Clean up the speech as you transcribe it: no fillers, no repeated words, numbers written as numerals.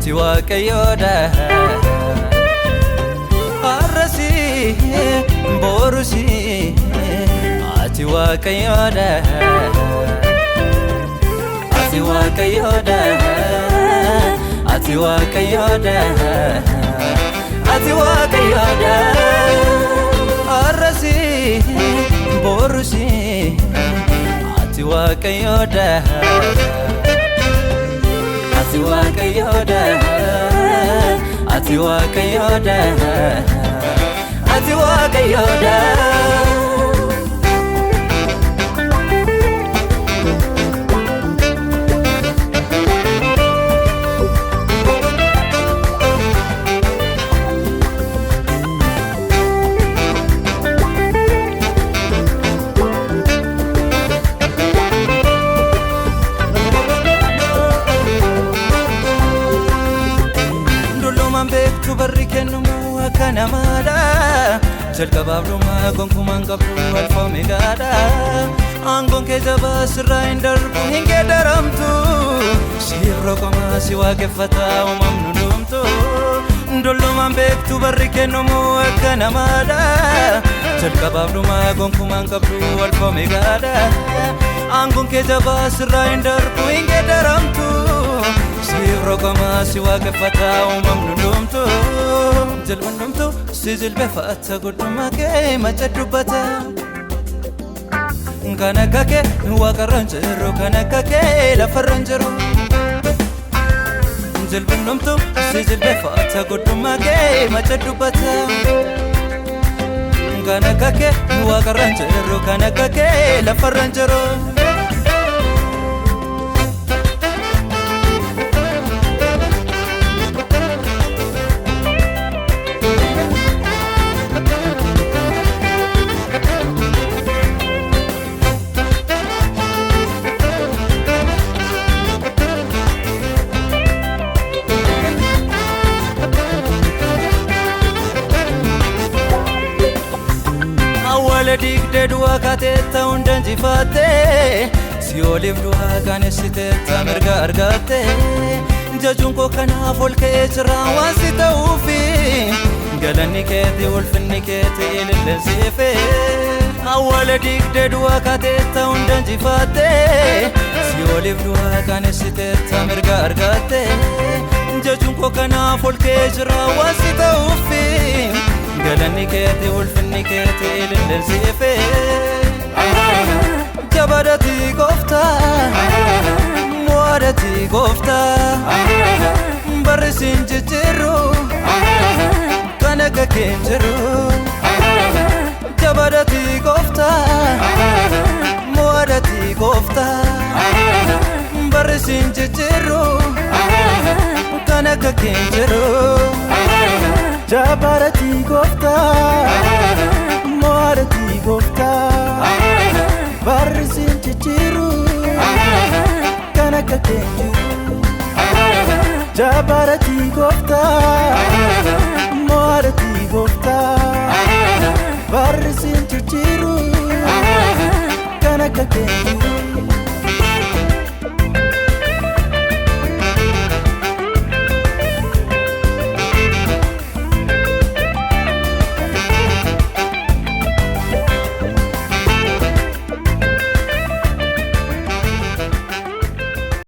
Ati Waaqayyoodha. Har'asi borusi ati Waaqayyoodha. Ati Waaqayyoodha. Ati Waaqayyoodha. Ati Waaqayyoodha. Har'asi borusi ati Waaqayyoodha. Ati Waaqayyoodha. Ati Waaqayyoodha. Ati Waaqayyoodha. Dullumaan beektu barri kennumu akka namaadha. Jalqabaaf dhuma gonkumaan qabdu alfa omeegaadha. Aangoon kee jabaa sirraa hin darbu hin geeddaramtu. Siif roqoma si waaqeffata uumamnu hundumtu. Dullumaan beektu barri kennumu akka namaadha. Jalqabaaf dhuma gonkumaan qabdu alfa omeegaadha. Aangoon kee jabaa sirraa hin darbu hin geeddaramtu. Siif roqoma si waaqeffata uumamnu hundumtu. Jilbundumtu si jilbeeffata guddummaa kee macha dubbata. Kan akka kee waaqarra hin jiru kan akka kee lafarra hin jiru. Jilbundumtu si jilbeeffata guddummaa kee macha dubbata. Kan akka kee waaqarra hin jiru kan akka kee lafarra hin jiru. Awwaala diigdee du'aa kaateetta hunda injifattee si'ooliif du'aa qaanessiteetta mirga argatte. Jajuun koo kanaaf ol ka'ee jira waan si ta'uufi galanni keeti ulfinni keeti ililleensiife. Awwaala diigdee du'aa kaateetta hunda injifattee si'ooliif du'aa qaanessiteetta mirga argatte. Jajuun koo kanaaf ol ka'ee jira waan si ta'uufi galanni keeti ulfinni keeti ililleensiife. Jabaadhati gooftaa, mo'aadhati gooftaa, barri siin jijjiirru kan akka kee hin jiru. Jabaadhati gooftaa, mo'aadhati gooftaa, barri siin jijjiirru kan akka kee hin jiru. Jabaadhati gooftaa, mo'aadhati gooftaa, barri siin jijjiiru kan akka kee hin jiru. Jabaadhati gooftaa, mo'aadhati gooftaa, barri siin jijjiiru kan akka kee hin jiru.